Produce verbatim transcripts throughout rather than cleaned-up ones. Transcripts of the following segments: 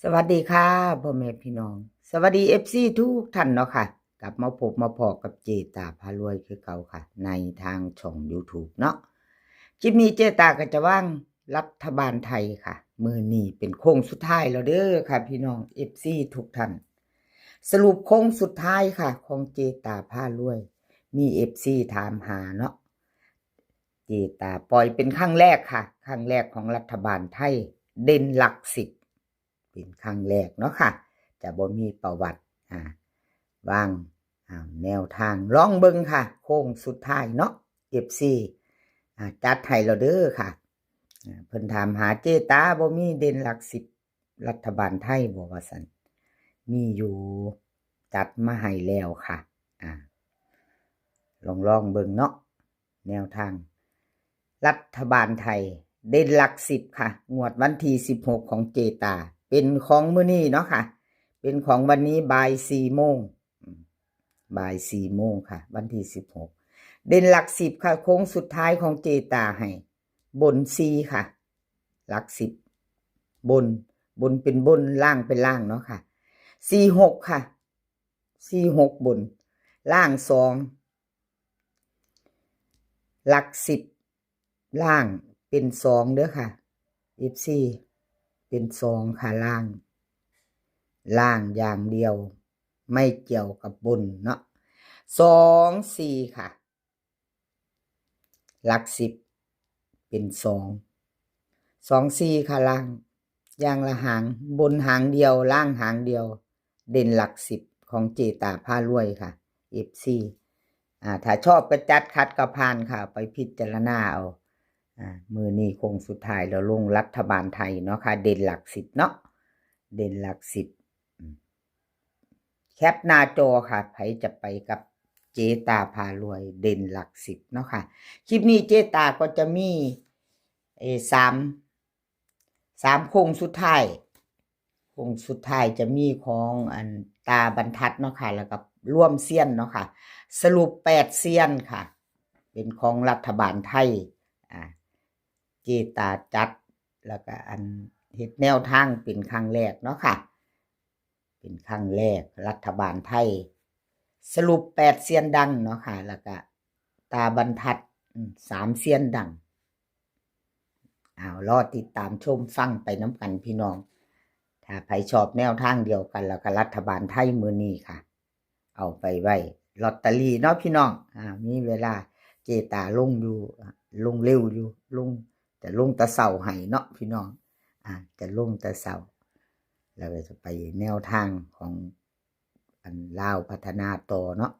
สวัสดีค่ะพ่อแม่พี่น้อง สวัสดีเอฟซีทุกท่านเนาะค่ะ กลับมาพบมาพ้อกับเจตาพารวยคือเก่าค่ะ ในทางช่อง YouTube เนาะ คลิปนี้เจตาก็จะวางรัฐบาลไทยค่ะ มื้อนี้เป็นโค้งสุดท้ายแล้วเด้อค่ะพี่น้องเอฟซีทุกท่าน สรุปโค้งสุดท้ายค่ะ ของเจตาพารวย มีเอฟซีถามหาเนาะ เจตาปล่อยเป็นครั้งแรกค่ะ ครั้งแรกของรัฐบาลไทย เด่นหลักสิบ เป็นครั้งแรกเนาะค่ะ จะบ่มีประวัติ อ่า วาง อ่า แนวทาง ลองเบิ่งค่ะ โค้งสุดท้ายเนาะ เอฟซี อ่า จัดให้แล้วเด้อค่ะ อ่า เพิ่นถามหาเจตาบ่มีเด่นหลักสิบ รัฐบาลไทยบ่ว่าซั่น มีอยู่ จัดมาให้แล้วค่ะ อ่า ลองลองเบิ่งเนาะ แนวทาง รัฐบาลไทย เด่นหลักสิบค่ะ งวดวันที่สิบหกของเจตา เป็นของมื้อนี้เนาะค่ะ เป็นของวันนี้บ่ายสี่โมง อืม บ่ายสี่โมงค่ะ วันที่สิบหก เด่นหลักสิบค่ะ โค้งสุดท้ายของเจตาให้ บนสี่ค่ะ หลักสิบ บน บนเป็นบน ล่างเป็นล่างเนาะค่ะ สี่หกค่ะ สี่หกบน ล่างสอง หลักสิบ ล่างเป็นสองเด้อค่ะ เอฟซี เป็นสองค่ะ ล่าง ล่างอย่างเดียว ไม่เกี่ยวกับบนเนาะ สองสี่ค่ะ หลักสิบ เป็นสอง สองสี่ค่ะ ล่าง อย่างละหาง บนหางเดียว ล่างหางเดียว เด่นหลักสิบของเจตาพารวยค่ะ เอฟซี อ่า ถ้าชอบก็จัด ขัดก็ผ่านค่ะ ไปพิจารณาเอา อ่า มื้อนี้โค้งสุดท้ายแล้วลงรัฐบาลไทยเนาะค่ะ เด่นหลักสิบเนาะ เด่นหลักสิบ อืม แคปหน้าจอค่ะ ไผจะไปกับเจตาพารวย เด่นหลักสิบเนาะค่ะ คลิปนี้เจตาก็จะมี เออ สาม สามโค้งสุดท้าย โค้งสุดท้ายจะมีของอันตาบรรทัดเนาะค่ะ แล้วก็ร่วมเซียนเนาะค่ะ สรุปแปดเซียนค่ะ เป็นของรัฐบาลไทย อ่า เจตาจัด แล้วก็อันเฮ็ดแนวทางเป็นครั้งแรกเนาะค่ะ เป็นครั้งแรกรัฐบาลไทย สรุปแปดเซียนดังเนาะค่ะ แล้วก็ตาบรรทัด อืม สามเซียนดัง เอา รอติดตามชมฟังไปนำกันพี่น้อง ถ้าไผชอบแนวทางเดียวกัน แล้วก็รัฐบาลไทยมื้อนี้ค่ะ เอาไปไว้ลอตเตอรี่เนาะพี่น้อง อ่า มีเวลาเจตาลงอยู่ ลงเร็วอยู่ ลง จะลงแต่เช้าให้เนาะพี่น้อง อ่า จะลงแต่เช้า แล้วก็จะไปแนวทางของอันลาวพัฒนาต่อเนาะ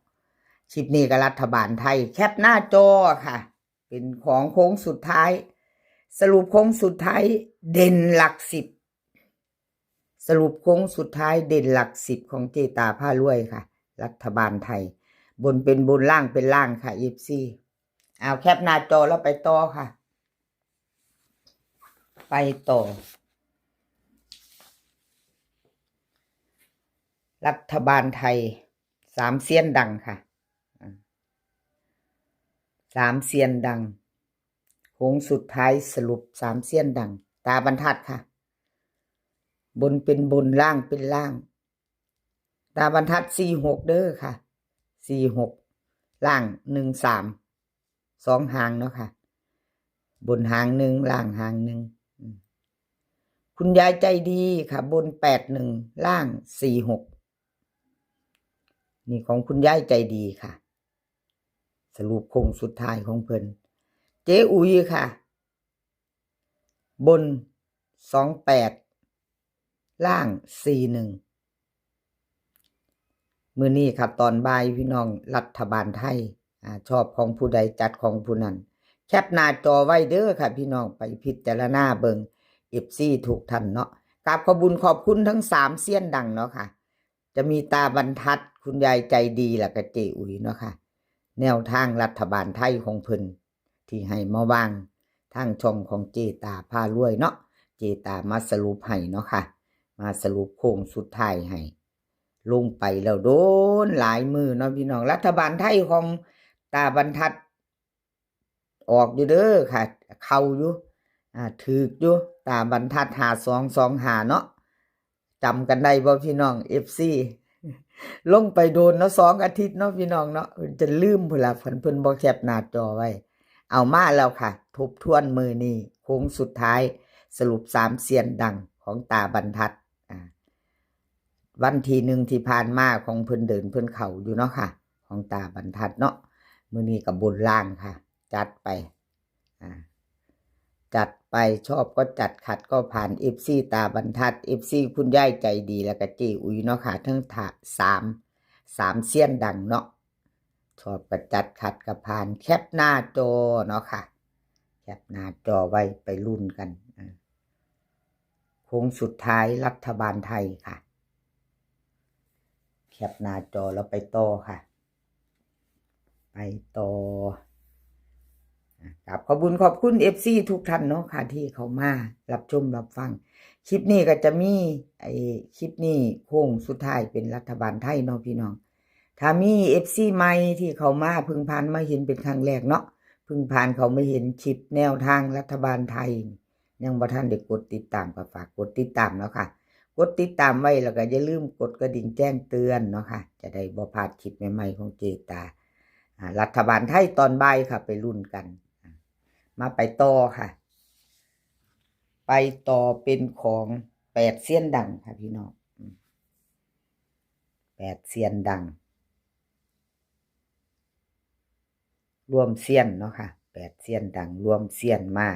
คลิปนี้ก็รัฐบาลไทย แคปหน้าจอค่ะ เป็นของโค้งสุดท้าย สรุปโค้งสุดท้าย เด่นหลักสิบ สรุปโค้งสุดท้าย เด่นหลักสิบของเจตาพารวยค่ะ รัฐบาลไทย บนเป็นบน ล่างเป็นล่างค่ะ เอฟซี เอา แคปหน้าจอแล้วไปต่อค่ะ ไปต่อ รัฐบาลไทย สามเซียนดังค่ะ อ่า สามเซียนดัง โค้งสุดท้ายสรุปสามเซียนดัง ตาบรรทัดค่ะ บนเป็นบน ล่างเป็นล่าง ตาบรรทัดสี่หกเด้อค่ะ สี่หก ล่างหนึ่งสาม สองหางเนาะค่ะ บนหางหนึ่ง ล่างหางหนึ่ง อืม คุณยายใจดีค่ะ บนแปดหนึ่ง ล่างสี่หก นี่ของคุณยายใจดีค่ะ สรุปโค้งสุดท้ายของเพิ่น เจ๊อุ๋ยค่ะ บนสองแปด ล่างสี่หนึ่ง มื้อนี้ค่ะ ตอนบ่ายพี่น้อง รัฐบาลไทย อ่า ชอบของผู้ใดจัดของผู้นั้น แคปหน้าจอไว้เด้อค่ะพี่น้อง ไปพิจารณาเบิ่ง เอฟซี ทุกท่านเนาะ กราบขอบบุญขอบคุณทั้งสามเซียนดังเนาะค่ะ จะมีตาบรรทัด คุณยายใจดี แล้วก็เจ๊อุ๋ยเนาะค่ะ แนวทางรัฐบาลไทยของเพิ่น ที่ให้มาวางทางช่องของเจตาพารวยเนาะ เจตามาสรุปให้เนาะค่ะ มาสรุปโค้งสุดท้ายให้ ลงไปแล้วโดนหลายมื้อเนาะพี่น้อง รัฐบาลไทยของตาบรรทัด ออกอยู่เด้อค่ะ เข้าอยู่ อ่า ถืกอยู่ ตาบรรทัดห้าสองสองห้าเนาะ จำกันได้บ่พี่น้อง เอฟซี ลงไปโดนเนาะ สองอาทิตย์เนาะพี่น้องเนาะ เพิ่นจะลืมพุ้นล่ะ เพิ่น เพิ่นบ่แคปหน้าจอไว้ เอามาแล้วค่ะ ทบทวนมื้อนี้ โค้งสุดท้าย สรุปสามเซียนดังของตาบรรทัด อ่า วันที่หนึ่งที่ผ่านมาของเพิ่นเดินเพิ่นเข้าอยู่เนาะค่ะ ของตาบรรทัดเนาะ มื้อนี้ก็บนล่างค่ะ จัดไป อ่า จัดไป ชอบก็จัด ขัดก็ผ่าน เอฟซี ตาบรรทัด เอฟซี คุณยายใจดี แล้วก็เจอุ๋ยเนาะค่ะ ทั้งถะ สาม สามเซียนดังเนาะ ชอบก็จัด ขัดก็ผ่าน แคปหน้าจอเนาะค่ะ แคปหน้าจอไว้ ไปลุ้นกัน อ่า โค้งสุดท้ายรัฐบาลไทยค่ะ แคปหน้าจอแล้วไปต่อค่ะ ไปต่อ อ่ะ กราบขอบคุณ ขอบคุณ เอฟซี ทุกท่านเนาะค่ะ ที่เข้ามารับชมรับฟัง คลิปนี้ก็จะมี ไอ้คลิปนี้โค้งสุดท้ายเป็นรัฐบาลไทยเนาะพี่น้อง ถ้ามี เอฟซี ใหม่ที่เข้ามาเพิ่งผ่านมาเห็นเป็นครั้งแรกเนาะ เพิ่งผ่านเข้ามาเห็นคลิปแนวทางรัฐบาลไทย ยังบ่ทันได้กดติดตามก็ฝากกดติดตามเนาะค่ะ กดติดตามไว้แล้วก็อย่าลืมกดกระดิ่งแจ้งเตือนเนาะค่ะ จะได้บ่พลาดคลิปใหม่ๆของเจตา อ่า รัฐบาลไทยตอนบ่ายค่ะ ไปลุ้นกัน อ่า มาไปต่อค่ะ ไปต่อเป็นของแปดเซียนดังค่ะพี่น้อง อืม แปดเซียนดัง รวมเซียนเนาะค่ะ แปดเซียนดัง รวมเซียนมา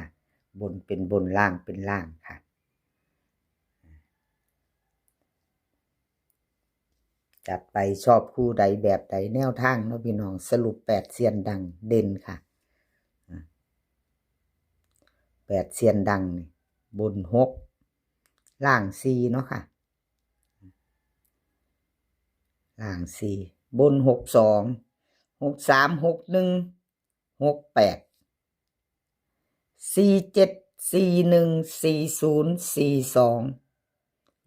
บนเป็นบน ล่างเป็นล่างค่ะ จัดไป ชอบคู่ใดแบบใดแนวทางเนาะพี่น้อง สรุปแปดเซียนดังเด่นค่ะ อ่ะ แปดเซียนดังนี่ บนหก ล่างสี่เนาะค่ะ ล่างสี่ บนหกสอง หกสาม หกหนึ่ง หกแปด สี่เจ็ด สี่หนึ่ง สี่ศูนย์ สี่สอง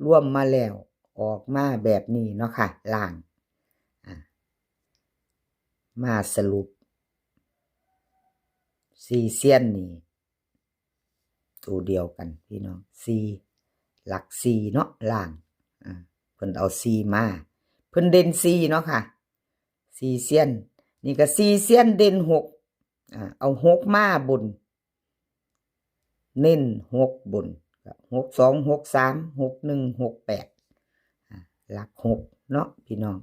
รวมมาแล้วออกมาแบบนี้เนาะค่ะ ล่าง อ่ะ มาสรุป สี่เซียนนี่ ตัวเดียวกันพี่น้อง สี่ หลักสี่เนาะ ล่าง อ่า เพิ่นเอาสี่มา เพิ่นเด่นสี่เนาะค่ะ สี่เซียน นี่ก็สี่เซียนเด่นหก อ่า เอาหกมาบน เน้นหกบน หกสอง หกสาม หกหนึ่ง หกแปด อ่า หลักหกเนาะพี่น้อง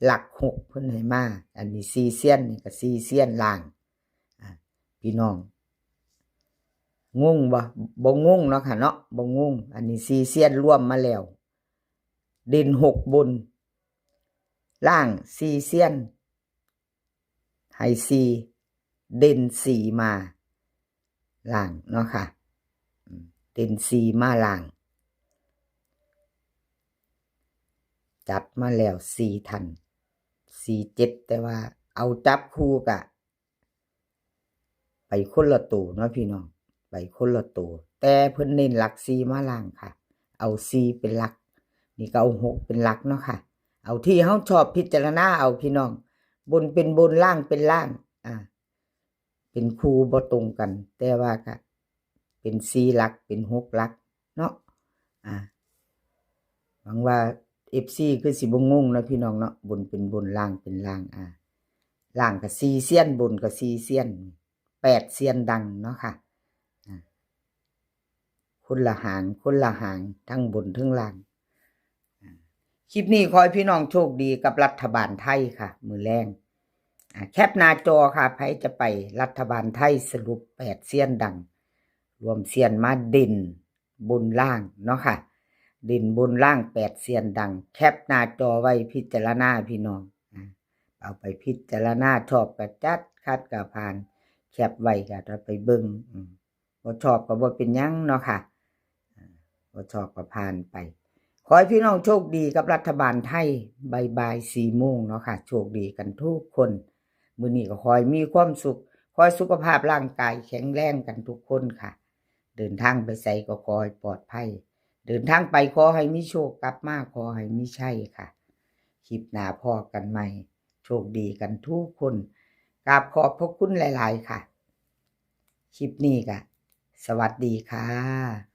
หลักหกเพิ่นให้มา อันนี้สี่เซียน นี่ก็สี่เซียนล่าง อ่า พี่น้อง งงบ่ บ่งงเนาะค่ะเนาะ บ่งง อันนี้สี่เซียนรวมมาแล้ว เด่นหกบน ล่างสี่เซียน ให้สี่ เด่นสี่มา ล่างเนาะค่ะ อืม เด่นสี่มาล่าง จัดมาแล้วสี่ท่าน สี่เจ็ด แต่ว่าเอาจับคู่กะ ไปคนละตัวเนาะพี่น้อง ไปคนละตัว แต่เพิ่นเน้นหลักสี่มาล่างค่ะ เอาสี่เป็นหลัก นี่ก็เอาหกเป็นหลักเนาะค่ะ เอาที่เฮาชอบพิจารณาเอาพี่น้อง บนเป็นบน ล่างเป็นล่าง อ่า เป็นคู่บ่ตรงกัน แต่ว่าก็เป็นสี่หลัก เป็นหกหลักเนาะ อ่า หวังว่า เอฟซี คือสิบ่งงเนาะพี่น้องเนาะ บนเป็นบน ล่างเป็นล่าง อ่า ล่างก็สี่เซียน บนก็สี่เซียน แปดเซียนดังเนาะค่ะ อ่า คนละหาง คนละหาง ทั้งบนทั้งล่าง อ่า คลิปนี้ขอให้พี่น้องโชคดีกับรัฐบาลไทยค่ะ มื้อแลง อ่า แคปหน้าจอค่ะ ไผจะไปรัฐบาลไทย สรุปแปดเซียนดัง รวมเซียนมาเด่นบนล่างเนาะค่ะ เด่นบนล่างแปดเซียนดัง แคปหน้าจอไว้พิจารณาพี่น้อง อ่า เอาไปพิจารณา ชอบก็จัด ขัดก็ผ่าน แคปไว้ก็เอาไปเบิ่ง อืม บ่ชอบก็บ่เป็นหยังเนาะค่ะ อ่า บ่ชอบก็ผ่านไป ขอให้พี่น้องโชคดีกับรัฐบาลไทย บ่ายๆ สี่โมงเนาะค่ะ โชคดีกันทุกคน มื้อนี้ก็ขอให้มีความสุข ขอให้สุขภาพร่างกายแข็งแรงกันทุกคนค่ะ เดินทางไปไสก็ขอให้ปลอดภัย เดินทางไปขอให้มีโชค กลับมาขอให้มีชัยค่ะ คลิปหน้าพ้อกันใหม่ โชคดีกันทุกคน กราบขอบพระคุณหลายๆ ค่ะ คลิปนี้ก็สวัสดีค่ะ